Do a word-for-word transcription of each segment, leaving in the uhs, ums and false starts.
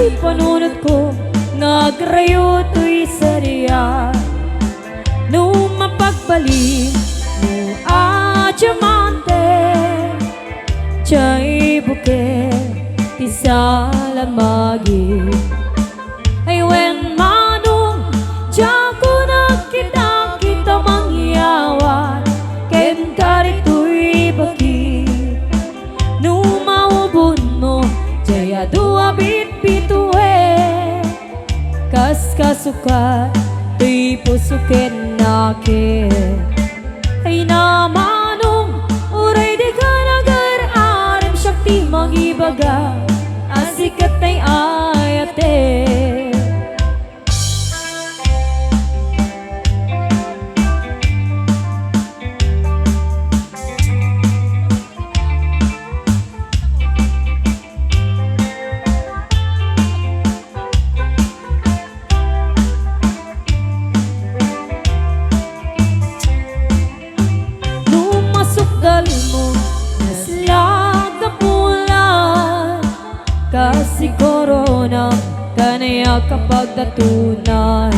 Panunotko nga agrayo toy sadiak. No mapagbalin mo a diamante, diay bukel ti salamagi. Ay wen, manong, diakon agkitakit a mangyawat kenka ditoy bagi. No maubonmo, diay adu a bitbituen. Kas kasukat toy puso ken naket. Ay na, manong, uray dika nagar-arem, siak ti mangibaga a sika ti ay-ayatek. No masukdalmo, naslagda pula, kasiguro na kaniak a pagdatunan.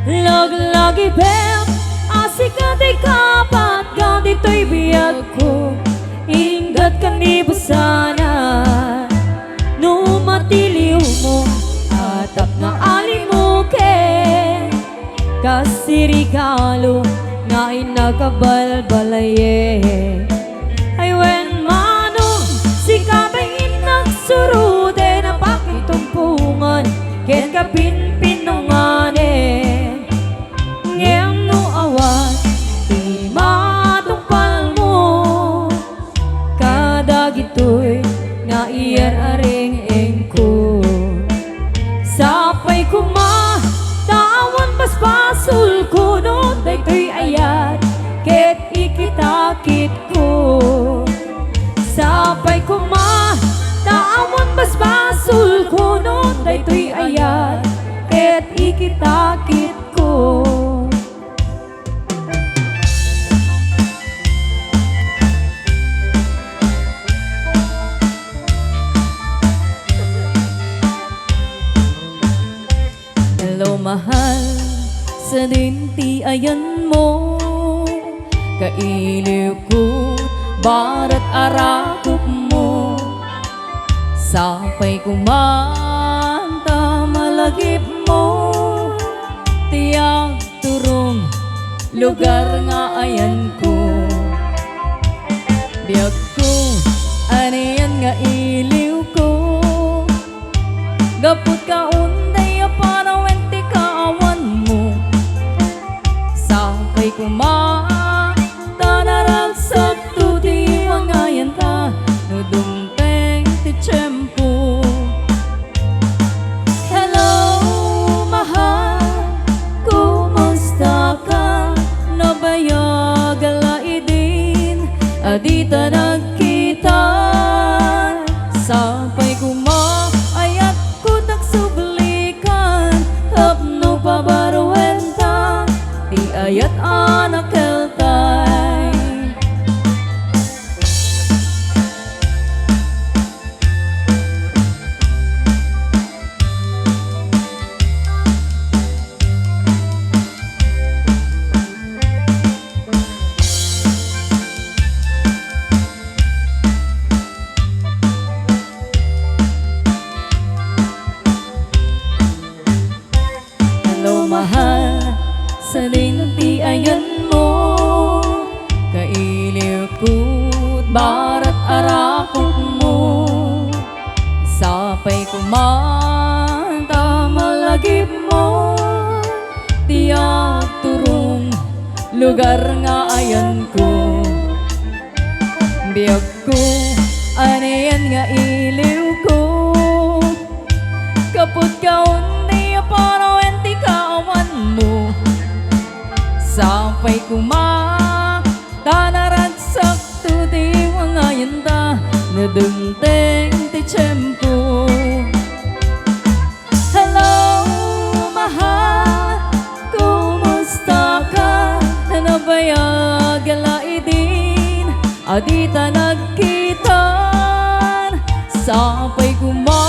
Laglagipem a sika ti kapatko ditoy biagko, inggat ken ni Busana. No matiliwmo a tapno a limuken, kas ti regalo nga innak a balbalayen. Ay wen, manong, sika ti innak suroten a pakitumpongan ken kapinpinunganen. Ngem no awan ti matungpalmo kadagitoy nga iyar-areng-engko, sapay koma ta awan basbasolko no daytoy ayat ket ikitakitko. Sapay koma ta awan basbasolko no daytoy ayat ket ikitakitko. Hello, mahal, sadin ti ayanmo. Kailiwko, barat a rakopmo. Sapay koma ta malagipmo ti agturong lugar nga ayanko. Biagko, anian nga iliwko. Gapu ta unday a panawen ti kaawanmo. Sapay koma ta naragsakto ti pangayanta no dumteng ti tiempo. Hello, mahal, kumusta ka? Nabayag la idin a dita nagkita. Sapay koma ayat ko ta agsublikan tapno pabaruenta ti ayat a nakeltay. Hello, mahal, sadin ti ayanmo. Kailiwkot barat a rakopmo. Sapay koma ta malagipmo ti agturong lugar nga ayanko. Biagko, anian nga iliwko. Gapu ta unday a panawen ti kaawanmo. Sapay koma ta naragsakto ti pangayanta no dumteng ti tiempo. Hello, mahal, kumusta ka? Nabayag la idin a dita nagkitan. Sapay koma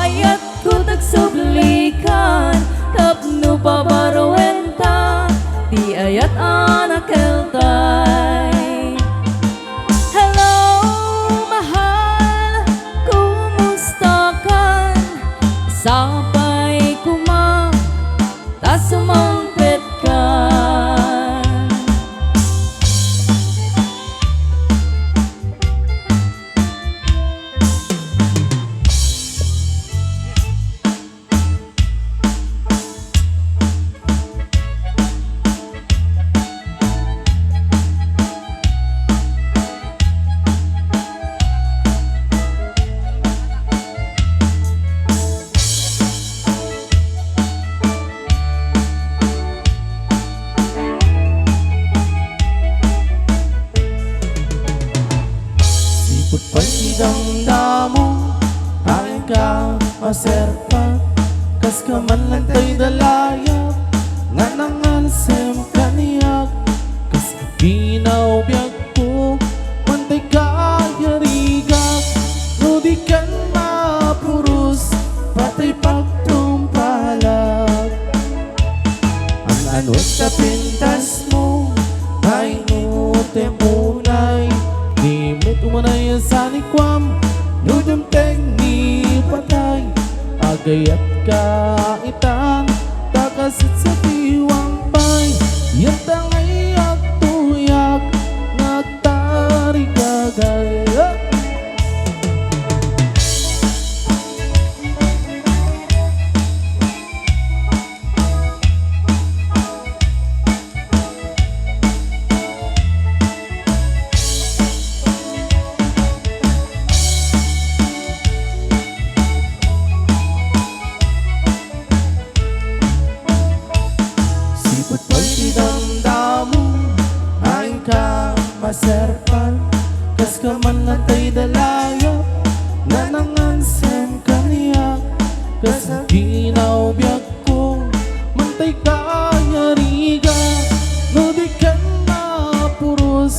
ayat Apay koma ta sumangpetka? Sipud pay ti damdamo, ayanka maserpat. Kaska man laeng tay dalayap nga nangalsem kaniak. Kas binabiagko, mantay kayarigak. No dikan mapuros, patay pagtumpalak. An-ano ta pintasmo, ay no ti amunay, dimit umanay a sanikuam, no dumteng ni patay, agayatka itan, ta kasdiay ti uwang pay, yanta ngay agtoyak, nga agtarigagay. Sipud pay ti damdamo, ayanka maserpat. Kaska man laeng tay dalayap nga nangalsem kaniak. Kas binabiagko, mantay kayarigak. No dikan mapuros,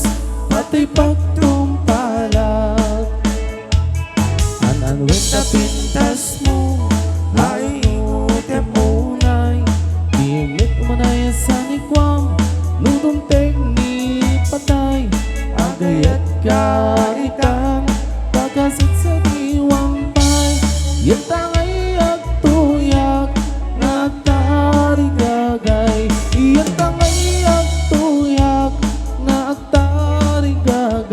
patay pagtumpalak. An-ano ta pintasmo, ay no ti amunay, dimit umanay a sanikuam, no dumteng ni patay, agayatka itan, ta kasdiay ti uwang pay, yanta ngay agtoyak, nga agtarigagay, yanta ngay agtoyak, nga agtarigagay.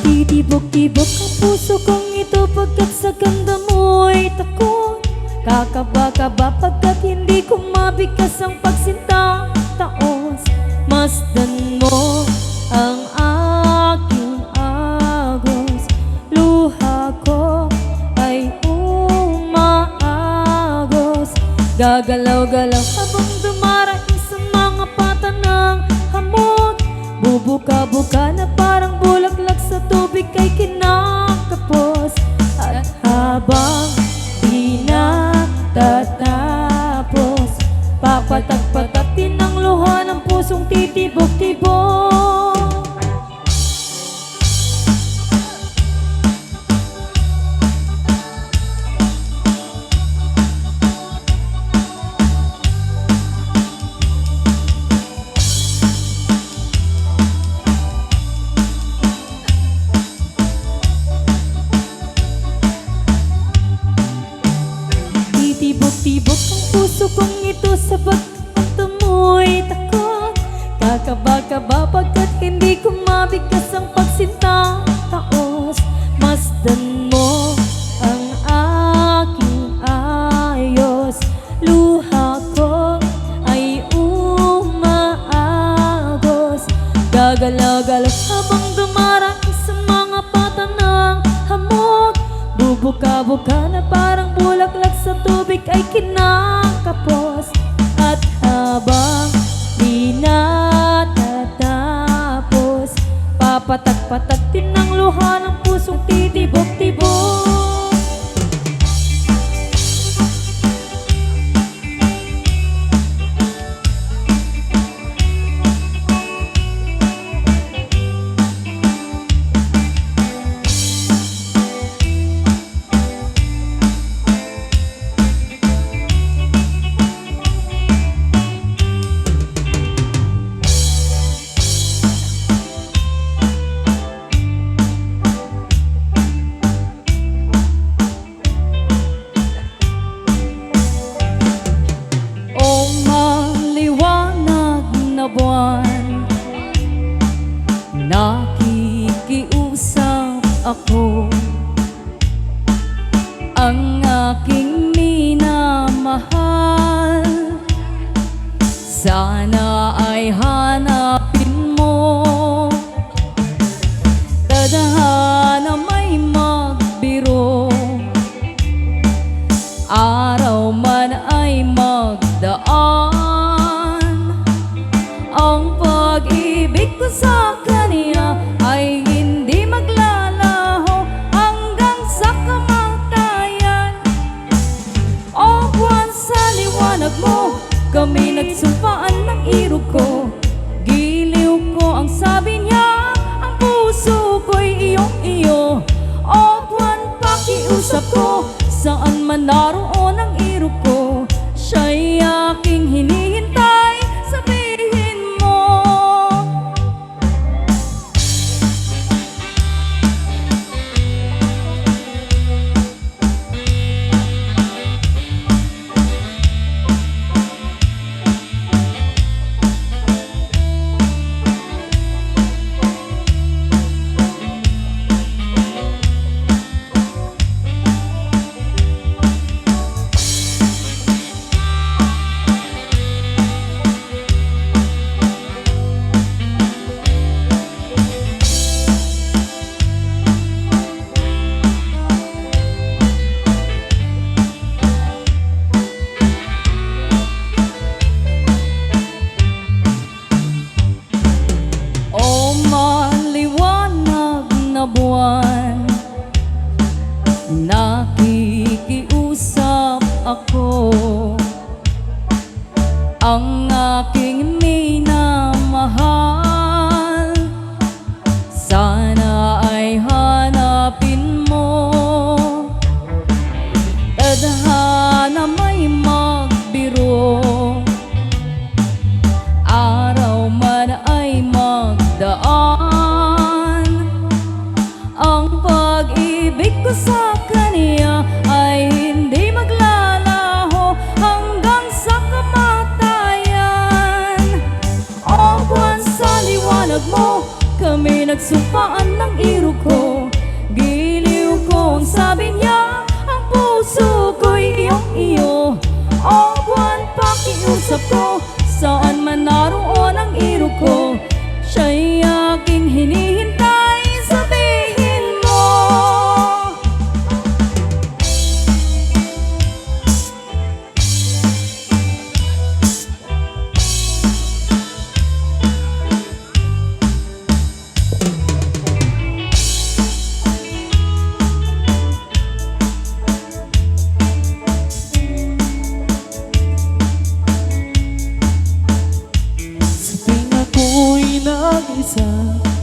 Titibok-tibok ang puso kong ito, pagkat sa kandamoy takot. Kakaba-kaba pagkat hindi ko mabigkas ang pagsinta. Taos, masdan mo ang aking agos. Luha ko ay umaagos. Gagalaw-galaw habang dumaraing sa mga pata ng hamog. Bubuka-buka na parang bulaklak sa tubig kay kinakapos. At habang di natatapos, papatak-patak din ang luha ng pusong titibok-tibok. Titibok-tibok ang puso kong ito sa pagkakatamoy takot. Kakaba-kaba pagkat hindi ko mabigkas ang pagsinta. Taos, masdan mo ang aking ayos. Luha ko ay umaagos. Gagalaw-galaw habang dumaraing sa mga pata ng hamog. Bubuka-buka na parang bulaklak sa tubig ay kinakapos. At habang di natatapos, papatak-patak din ang luha ng pusong titibok-tibok. Sana ay hanapin mo, tadhana may magbiro. Araw man ay magdaan, ang pag-ibig ko sa kaniya ay hindi maglalaho hanggang sa kamatayan. O buwan, sa liwanag mo, kami nagsumpaan ng irog ko. Giliw ko ang sabi niya, ang puso ko'y iyong iyo. O buwan, pakiusap ko, saan man naroon ang irog ko, siya'y aking hinihintay, sabihin mo. O maliwanag na buwan, nakikiusap ako. Ang aking minamahal, sana ay hanapin mo. Tadhana may magbiro, araw man ay magdaan, ang pag-ibig ko sa kaniya ay hindi maglalaho hanggang sa kamatayan. O buwan, sa liwanag mo, kami nagsumpaan ng irog ko. Giliw ko ang sabi niya, ang puso ko'y iyong iyo. O buwan, pakiusap ko, saan man naroon ang irog ko, siya'y aking hinihintay, sabihin mo. Sa tuwing ako'y nag-isa,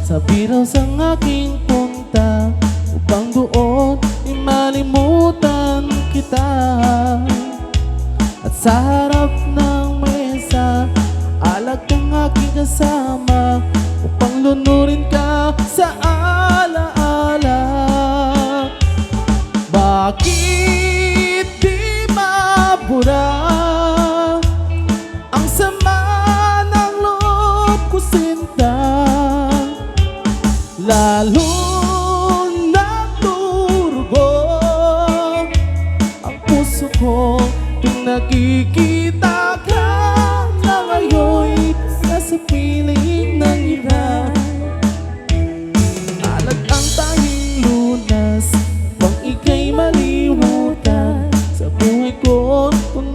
sa biraw sang aking punta, upang doon ay malimutan kita. At sa harap ng mesa, alak ang aking kasama, upang lunurin ka sa alaala. Bakit di mabura ang sama ng loob ko, sinta? Lalo na durugo ang puso ko tuwing nakikita ka na ngayon nasa piling ng iba. Alag ang tanging lunas upang ika'y malimutan sa buhay ko kung